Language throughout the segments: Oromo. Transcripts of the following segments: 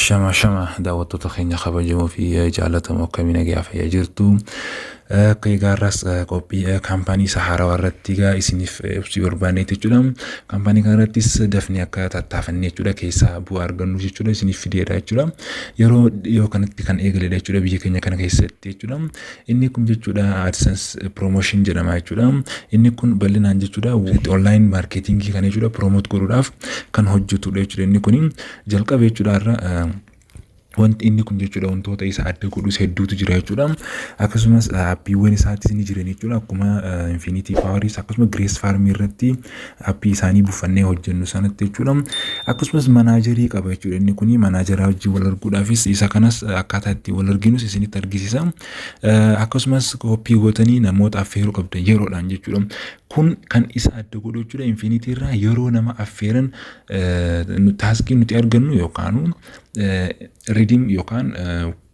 Ashama ashama, daawwattoota keenya kabajamoo fi jaallatamoo, akkamii, nagaa fayyaa jirtu? Akka egaa har'as qophii kaampaanii isa haarawaa irratti egaa isiniif ibsuu barbaanneeti jechuudha. Kaampaanii kana irrattis dafnee akka tattaafannee jechuudha keessaa bu'aa argannu jechuudha isiniif fideedha jechuudha. Yeroo dhiyoo kanatti kan eegaledha jechuudha biyya keenya kana keessatti jechuudha. Inni kun jechuudha AdSense Promotion jedhama jechuudha. Inni kun bal'inaan jechuudha online marketingii kana jechuudha promote godhuudhaaf kan hojjetudha jechuudha. Inni kun jalqaba jechuudha har'a wanti inni kun jechuudha wantoota isa adda godhus hedduutu jira jechuudha. Akkasumas appiiwwan isaattis ni jiran jechuudha. Akkuma Infinity Poweris akkasuma Grace Farm irratti appii isaanii buufannee hojjennu sanatti jechuudha. Akkasumas managerii qaba jechuudha. Inni kun manageraa wajjin wal arguudhaafis isa kanas akkaataa itti wal arginus isinitti argisiisa. Akkasumas copy gootanii namoota affeeruu qabdan yeroodhaan jechuudha. Kun kan isa adda godhu jechuudha. Infinity irraa yeroo nama affeeran taskii nuti argannu yookaan redeem yookaan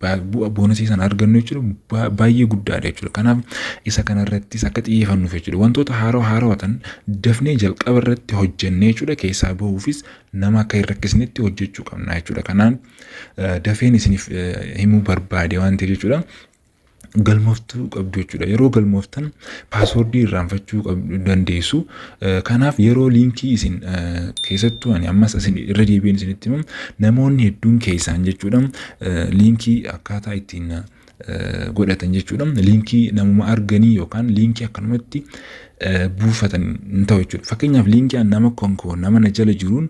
bu'a bonusii sana argannu jechuudha baay'ee guddaadha jechuudha. Kanaaf isa kanarrattis akka xiyyeeffannuuf jechuudha. Wantoota haarawaa haarawaa ta'an dafnee jalqaba irratti hojjennee jechuudha keessaa bahuufis nama akka hin rakkisnetti hojjechuu qabna jechuudha. Kanaan dafeen isiniif himuu barbaade waan ta'eef jechuudha. Galmooftuu qabdu jechuudha. Yeroo galmooftan passwordii irraanfachuu dandeessu. Kanaaf yeroo linkii isin keessattuu ani ammas isin irra deebiin isinitti himu, namoonni hedduun keessaan jechuudha linkii akkaataa ittiin godhatan jechuudha. Linkii namuma arganii yookaan linkii akkanumatti buufatan hin ta'u jechuudha. Fakkeenyaaf linkii nama konkoo nama na jala jiruun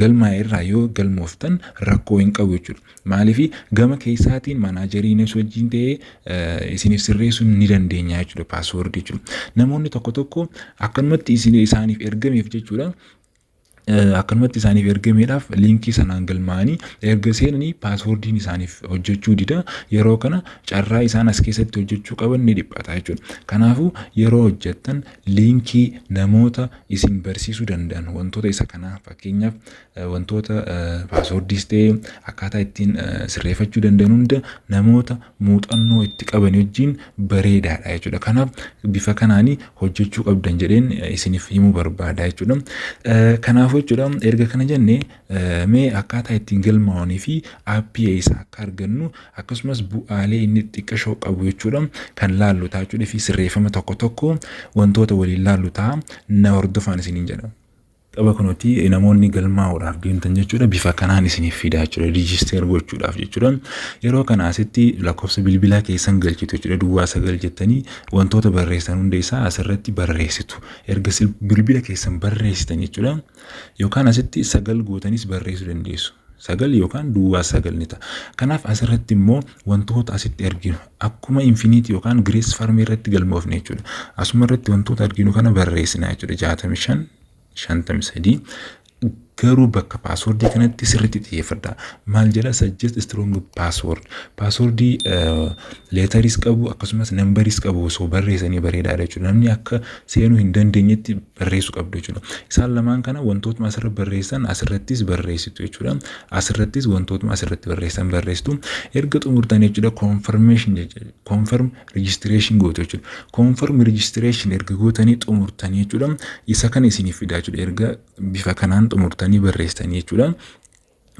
galmaa'e irraa yoo galmooftan rakkoo hin qabu jechuudha. Maaliif gama keessaatiin managerii wajjin ta'ee isiniif sirreessuu ni dandeenya jechuudha passwordii jechuudha. Namoonni tokko tokko akkanumatti isin isaaniif ergameef jechuudha. Akkanumatti isaaniif ergameedhaaf linkii sanaan galmaa'anii erga seenanii passwordiin isaaniif hojjechuu dida. Yeroo kana carraa isaan as keessatti hojjechuu qaban ni dhiphata jechuudha. Kanaafuu yeroo hojjettan linkii namoota isin barsiisuu danda'an wantoota isa kanaa, fakkeenyaaf wantoota passwordiis ta'ee akkaataa ittiin sirreeffachuu danda'an hunda namoota muuxannoo itti qaban wajjin bareedaadha jechuudha. Kanaaf bifa kanaanii hojjechuu qabdan jedheen isiniif himuu barbaada jechuudha. Kanaafuu jechuudha erga kana jennee mee akkaataa ittiin galmaa'anii fi appii isaa akka argannu akkasumas bu'aalee inni xiqqashoo qabu jechuudha kan laallu ta'a jechuudha fi sirreeffama tokko tokko wantoota waliin laallu ta'a, na hordofaan isiniin jedha. Qaba kunuuti namoonni galmaa'uudhaaf deemtan jechuudha bifa kanaan isiniif fidaa jechuudha, register gochuudhaaf jechuudha. Yeroo kana asitti lakkoofsa bilbilaa keessan galchitu jechuudha. 09 jettanii wantoota barreessan hunda isaa asirratti barreessitu. Erga bilbila keessan barreessitan jechuudha, yookaan asitti 9 gootanis barreessuu dandeessu. 9 yookaan 09 ni ta'a. Kanaaf asirratti immoo wantoota asitti arginu akkuma Infinity yookaan Grace Farmii irratti galmoofne jechuudha. Asuma irratti wantoota arginu kana barreessina jechuudha. 65 53. Garuu bakka passwordii kanatti sirriitti xiyyeeffadha. Maal jedha? Suggest strong password. Passwordii letteris qabu akkasumas numberis qabu osoo barreessanii bareedaadha jechuudha. Namni akka seenuu hin dandeenyetti barreessuu qabdu jechuudha. Isaan lamaan kana wantootuma asirra barreessan asirrattis barreessitu jechuudha. Asirrattis wantootuma asirratti barreessan barreessitu. Erga xumurtan jechuudha confirmation jechuudha. Confirm registration gootu jechuudha. Confirm registration erga gootanii xumurtanii jechuudha. Isa kana isiniif fida jechuudha. Erga bifa kanaan xumurtanii barreessitanii jechuudha.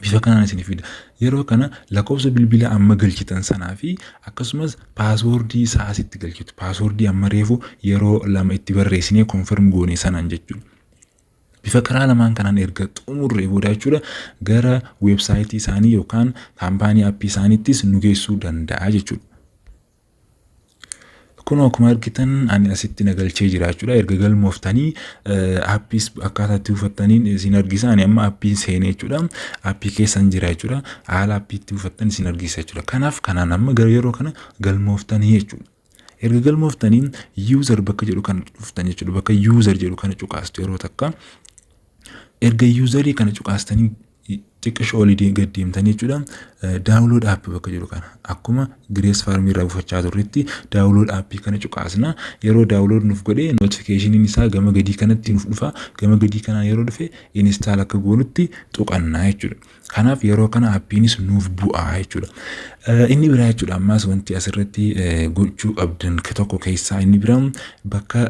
Bifa kanaan isiniif fida. Yeroo kana lakkoofsa bilbilaa amma galchitan sanaa fi akkasumas passwordii isaa asitti galchitu. Passwordii amma reefu yeroo lama itti barreessinee confirm goone sanaan jechuudha. Bifa karaa lamaan kanaan erga xumurree booda jechuudha gara websiteii isaanii yookaan kaampaanii appii isaaniittis nu geessuu danda'a jechuudha. Kun akkuma argitan ani asitti na galchee jira jechuudha. Erga galmooftanii appiis akkaataa itti buufattaniin isin argisa. Ani amma appiin seenee jechuudha. Appii keessan jira jechuudha. Haala appii itti buufattan isin argisa jechuudha. Kanaaf kanaan amma yeroo kana galmooftanii jechuudha. Erga galmooftanii user bakka jedhu kana dhuftan jechuudha. Bakka user jedhu kana cuqaastu yeroo takka. Erga userii kana cuqaastanii xiqqishoo olii gad deemtanii jechuudha. Download app bakka jedhu kana akkuma Grace Farmii irraa buufachaa turretti download appii kana cuqaasna. Yeroo download nuuf godhee notificationiin isaa gama gadii kanatti nuuf dhufa. Gama gadii kanaan yeroo dhufe install akka goonutti tuqannaa jechuudha. Kanaaf yeroo kana appiinis nuuf bu'aa jechuudha. Inni biraa jechuudha ammaas wanti asirratti gochuu qabdan tokko keessaa inni biraa bakka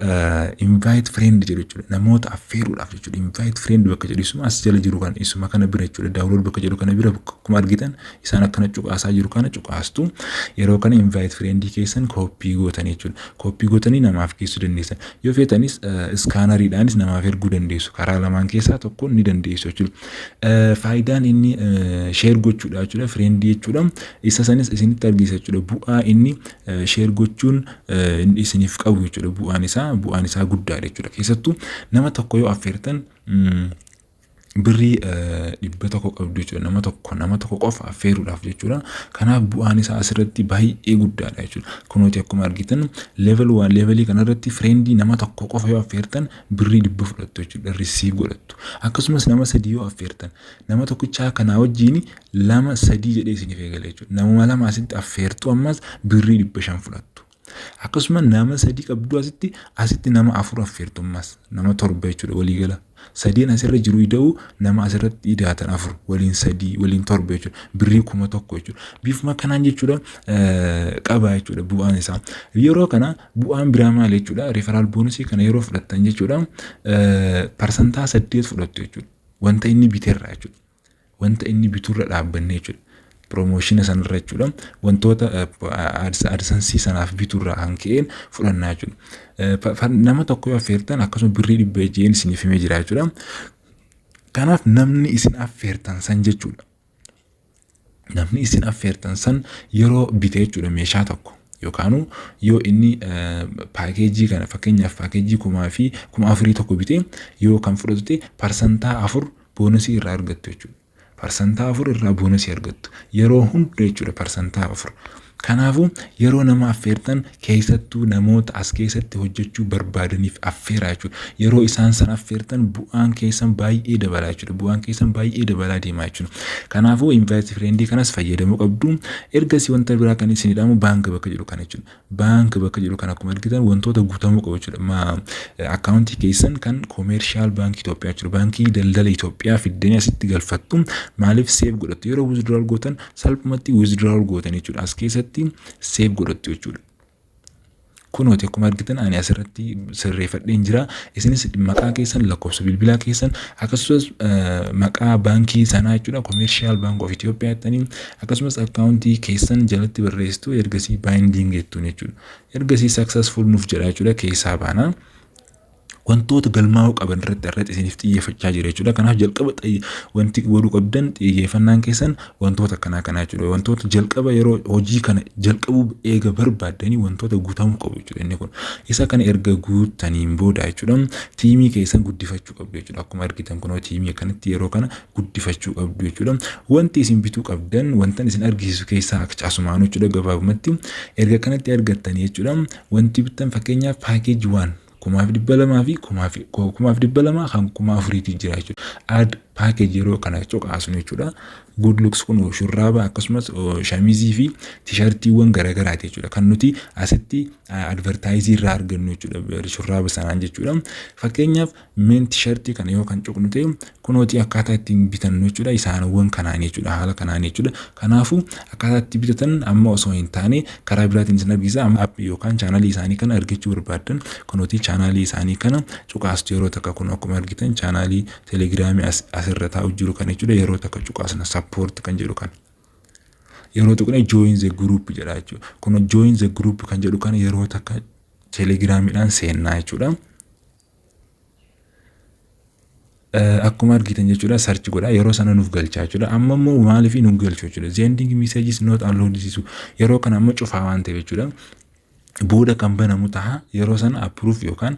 invite friend jedhu jechuudha. Namoota affeeruudhaaf jechuudha. Invite friend bakka jedhu isuma as jala jiru kan isuma kana bira jechuudha. Download bakka jedhu kana bira akkuma argitan isaan akkana cuqaasaa jiru kana cuqaastu. Yeroo kana invite friendii keessan copy gootan jechuudha. Copy gootanii namaaf geessuu dandeessan. Yoo feetanis scanneriidhaanis namaaf erguu dandeessu. Karaa lamaan keessaa tokko ni dandeessu jechuudha. Faayidaan inni share gochuudha jechuudha. Friendii jechuudha. Isa sanis isinitti argisiisa jechuudha. Bu'aa inni share gochuun isiniif qabu jechuudha. Bu'aan isaa guddaadha jechuudha. Keessattuu nama tokko yoo affeertan birrii 100 qabdu jechuudha. Nama tokko qofa affeeruudhaaf jechuudha. Kanaaf bu'aan isaa asirratti baay'ee guddaadha jechuudha. Kunooti akkuma argitan level 1, levelii kanarratti friendii nama tokko qofa yoo affeertan birrii 100 fudhattu jechuudha. Receive godhattu. Akkasumas nama sadii yoo affeertan, nama tokkichaa kanaa wajjin lama sadii jedhee isiniif eegala jechuudha. Namuma lama asitti affeertu, ammas birrii 500 fudhattu. Akkasuma nama sadii qabdu, asitti nama afur affeertu, ammas nama torba jechuudha waliigala. Sadeen asirra jiru ida'u nama asirratti idaatan afur waliin sadii waliin torba jechuudha. Birrii 1000 jechuudha. Bifuma kanaan jechuudha qaba jechuudha bu'aan isaa. Yeroo kana bu'aan biraa maal jechuudha? Referral bonusii kana yeroo fudhattan jechuudha, 8% fudhattu jechuudha. Wanta inni biterra jechuudha. Wanta inni biturra dhaabbanne jechuudha. Promotiona sanarra jechuudha. Wantoota AdSense sanaaf biturraa kan ka'een fudhannaa jechuudha. Nama tokko yoo affeertan akkasuma birrii 100 jeen isiniif himee jira jechuudha. Kanaaf namni isin affeertan san jechuudha. Namni isin affeertan san yeroo bite jechuudha meeshaa tokko, yookaan yoo inni packageii kana, fakkeenyaaf packageii kumaa fi 4000 tokko bite yoo kan fudhatu ta'e, 4% bonusii irraa argattu jechuudha. 4% irraa bonusii argattu. Yeroo hunda jechuudha 4%. Kanaafuu yeroo nama affeertan, keessattuu namoota as keessatti hojjechuu barbaadaniif affeeraa jechuudha. Yeroo isaan san affeertan bu'aan keessan baay'ee dabalaa jechuudha. Bu'aan keessan baay'ee dabalaa deemaa jechuudha. Kanaafuu invite friendii kanas fayyadamuu qabdu. Ergasii wanta biraa kan isin hidhamu bank bakka jedhu kana jechuudha. Bank bakka jedhu kana akkuma argitan wantoota guutamuu qabu jechuudha. Accountii keessan kan Commercial Baankii Itoophiyaa jechuudha. Baankii Daldala Itoophiyaa fiddanii asitti galfattu. Maaliif save godhattu? Yeroo withdrawal gootan salphumatti withdrawal gootan jechuudha. As keessatti save godhattu jechuudha. Kunooti akkuma argitan ani asirratti sirreeffadheen jira. Isinis maqaa keessan, lakkoofsa bilbilaa keessan, akkasumas maqaa baankii sanaa jechuudha. Commercial Bank of Ethiopia jettanii, akkasumas accountii keessan jalatti barreessitu. Ergasii pending jettuun jechuudha. Ergasii successful nuuf jedha jechuudha, keessaa baana. Wantoota galmaa'uu qaban irratti isiniif xiyyeeffachaa jira jechuudha. Kanaaf jalqaba wanti godhuu qabdan xiyyeeffannaan keessan wantoota akkanaa kanaa jechuudha. Wantoota jalqaba yeroo hojii kana jalqabuu eega barbaaddanii wantoota guutamuu qabu jechuudha inni kun. Isa kana erga guuttaniin booda jechuudha, teamii keessan guddifachuu qabdu jechuudha. Akkuma argitan kunoo teamii akkanatti yeroo kana guddifachuu qabdu jechuudha. Wanti isin bituu qabdan wantan isin argisiisu keessaa akka asumaanuu jechuudha, gabaabumatti erga kanatti argattanii jechuudha. Wanti bittan fakkeenyaaf packageii waan 2,200 fi 2,200 kan 4000ti jira jechuudha. Add package yeroo kana cuqaasnu jechuudha. Good looks kun shurraaba, akkasumas shamizii fi T-shirtiiwwan garaagaraati jechuudha. Kan nuti asitti advertiseii irraa argannu jechuudha. Shurraaba sanaan jechuudha. Fakkeenyaaf men T-shirtii kana yoo kan cuqnu ta'e, kunooti akkaataa ittiin bitannu jechuudha. Isaanowwan kanaan jechuudha. Haala kanaan jechuudha. Kanaafuu akkaataa itti bitatan amma osoo hin taane karaa biraatiin isin argisiisa. Amma appii yookaan channelii isaanii kana argachuu barbaaddan, kunooti channelii isaanii kana cuqaastu yeroo takka. Kun akkuma argitan channelii Telegramii asirra taa'u jiru kana jechuudha. Yeroo takka cuqaasna, support kan jedhu kana. Yeroo tuqne join the group jedha jechuudha. Kun join the group kan jedhu kana yeroo takka Telegramiidhaan seennaa jechuudha. Akkuma argitan jechuudha, search godha, yeroo sana nuuf galchaa jechuudha. Amma immoo maaliif nuuf galchu jechuudha? Sending messages not allowed yeroo kana amma cufaa waan ta'eef jechuudha. Booda kan banamu ta'a, yeroo sana approve yookaan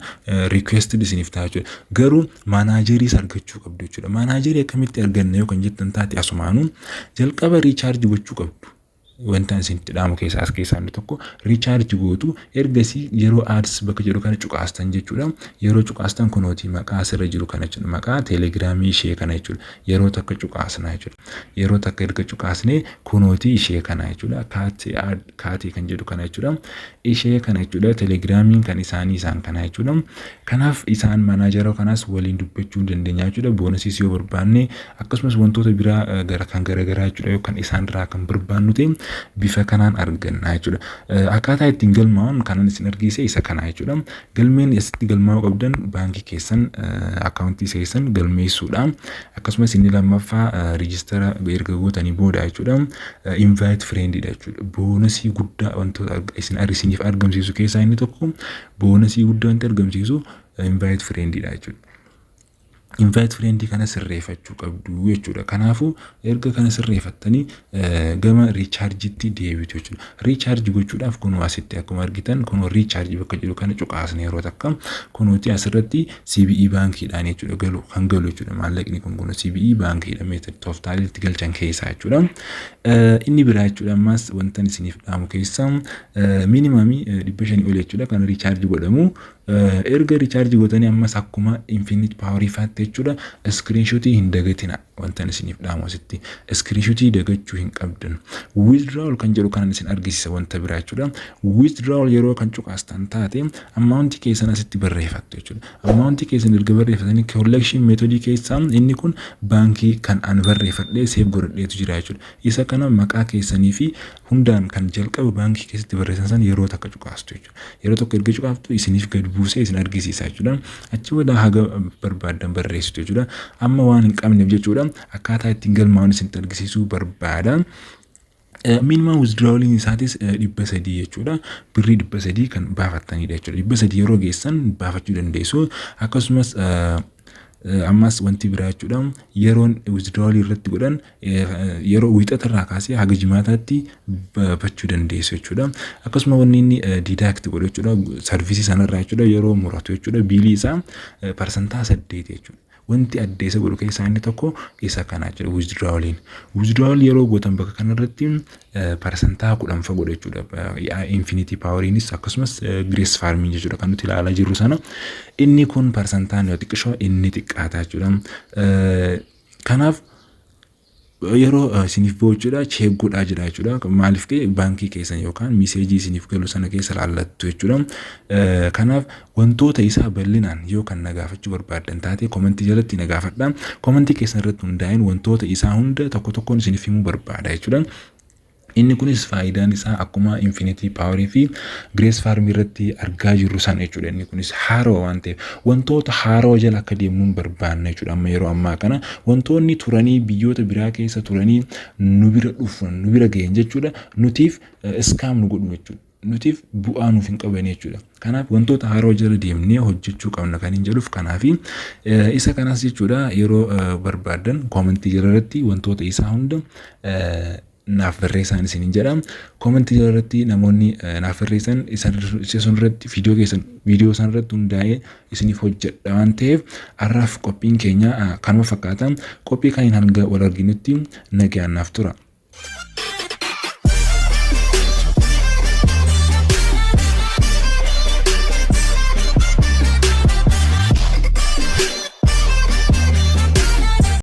requested isiniif ta'a jechuudha. Garuu manageriis argachuu qabdu jechuudha. Managerii akkamitti arganna yoo kan jettan taate, asumaanuu jalqaba recharge gochuu qabdu. Wanta isinitti dhaamu keessaa as keessaa inni tokko recharge gootu. Ergasii yeroo ads bakka jedhu kana cuqaastan jechuudha. Yeroo cuqaastan kunooti maqaa asirra jiru kana jechuudha. Maqaa Telegramii ishee kana jechuudha. Yeroo takka cuqaasna jechuudha. Yeroo takka erga cuqaasnee kunooti ishee kana jechuudha. Kaatee kaatee kan jedhu kana jechuudha. Ishee kana jechuudha. Telegramiin kan isaanii isaan kana jechuudha. Kanaaf isaan managera kanaas waliin dubbachuu dandeenya jechuudha. Bonusiis yoo barbaanne, akkasumas wantoota biraa gara kan garaagaraa jechuudha, yookaan isaan irraa kan barbaannu ta'e. Bifa kanaan arganna jechuudha. Akkaataa ittiin galmaa'uun kanan isin argisiise isa kana jechuudha. Galmeen asitti galmaa'uu qabdan baankii keessan, akkaawuntii keessan galmeessuudha. Akkasumas inni lammaffaa register erga gootanii booda jechuudha. Invite friendidha jechuudha. Bonusii guddaa wantoota isin isiniif argamsiisu keessaa inni tokko, bonusii guddaa wanti argamsiisu invite friendidha jechuudha. Invite friendii kana sirreeffachuu qabdu jechuudha. Kanaafuu erga kana sirreeffattanii gama rechargeitti deebitu jechuudha. Recharge gochuudhaaf kunoo asitti akkuma argitan kunoo recharge bakka jedhu kana cuqaasne. Yeroo takka kunuuti asirratti CBE baankiidhaan jechuudha galu kan galu jechuudha. Maallaqni kun kunoo CBE baankiidha, method tooftaalee itti galchan keessaa jechuudha. Inni biraa jechuudha, ammas wanta isiniif dhaamu keessaa minimumii 500 ol jechuudha kan recharge godhamu. Erga recharge gootanii ammas akkuma Infinite Powerii faatti jechuudha, screenshotii hin dagatina. Wanta isiniif dhaamu asitti screenshotii dagachuu hin qabdan. Withdrawal kan jedhu kanan isin argisiisa wanta biraa jechuudha. Withdrawal yeroo kan cuqaastan taate amountii keessan asitti barreeffattu jechuudha. Amountii keessan erga barreeffatanii collection methodii keessaa inni kun baankii kan an barreeffadhee save godhadheetu jira jechuudha. Isa kana maqaa keessanii fi hundaan kan jalqaba baankii keessatti barreessan san yeroo takka cuqaastu jechuudha. Yeroo tokko erga cuqaaftu isiniif gad buusee isin argisiisa jechuudha. Achi booda haga barbaaddan barreessitu jechuudha. Amma waan hin qabneef jechuudha, akkaataa ittiin galmaa'uun isinitti argisiisuu barbaada. Minimum withdrawaliin isaatis 300 jechuudha. Birrii 300 kan baafattanidha jechuudha. 300 yeroo geessan baafachuu dandeessu. Akkasumas ammas wanti biraa jechuudha, yeroon withdrawalii irratti godhan yeroo Wiixata irraa kaasee haga Jimaataatti baafachuu dandeessu jechuudha. Akkasuma wanni inni deduct godhu jechuudha, serviceii sanarraa jechuudha, yeroo muratu jechuudha, billii isaa 8% jechuudha. Wanti adda isa godhu keessaa inni tokko isa kana jechuudha, withdrawaliin. Withdrawal yeroo gootan bakka kanarratti 10% fa godha jechuudha. Infinity Poweriinis akkasumas Grace Farmiin jechuudha kan nuti ilaalaa jirru sana. Inni kun parsantaan yoo xiqqishoo inni xiqqaata jechuudha. Kanaaf yeroo isiniif bahu jechuudha, check godhaa jira jechuudha. Maaliif baankii keessan yookaan messageii isiniif galu sana keessa laallattu jechuudha. Kanaaf wantoota isaa bal'inaan yoo kan na gaafachuu barbaaddan taate commentii jalatti na gaafadha. Commentii keessan irratti hundaa'een wantoota isaa hunda tokko tokkoon isiniif himuu barbaada jechuudha. Inni kunis faayidaan isaa akkuma Infinity Powerii fi Grace Farmii irratti argaa jirru sana jechuudha. Inni kunis haarawa waan ta'eef wantoota haarawa jala akka deemnuun barbaanna jechuudha. Amma yeroo ammaa kana wantoonni turanii biyyoota biraa keessa turanii nu bira dhufan, nu bira gahan jechuudha. Nutiif scam nu godhu jechuudha. Nutiif bu'aa nuuf hin qaban jechuudha. Kanaaf wantoota haaroo jala deemnee hojjechuu qabna kan hin jedhuuf kanaafi isa kanas jechuudha. Yeroo barbaaddan commentii jala irratti wantoota isaa hunda naaf barreessaan isiniin jedha. Commentii jala irratti namoonni naaf barreessan isa sun irratti viidiyoo keessan viidiyoo san irratti hundaa'ee isiniif hojjedha waan ta'eef, har'aaf qophiin keenya kanuma fakkaata. Qophii kan hanga wal arginutti nagaan naaf tura.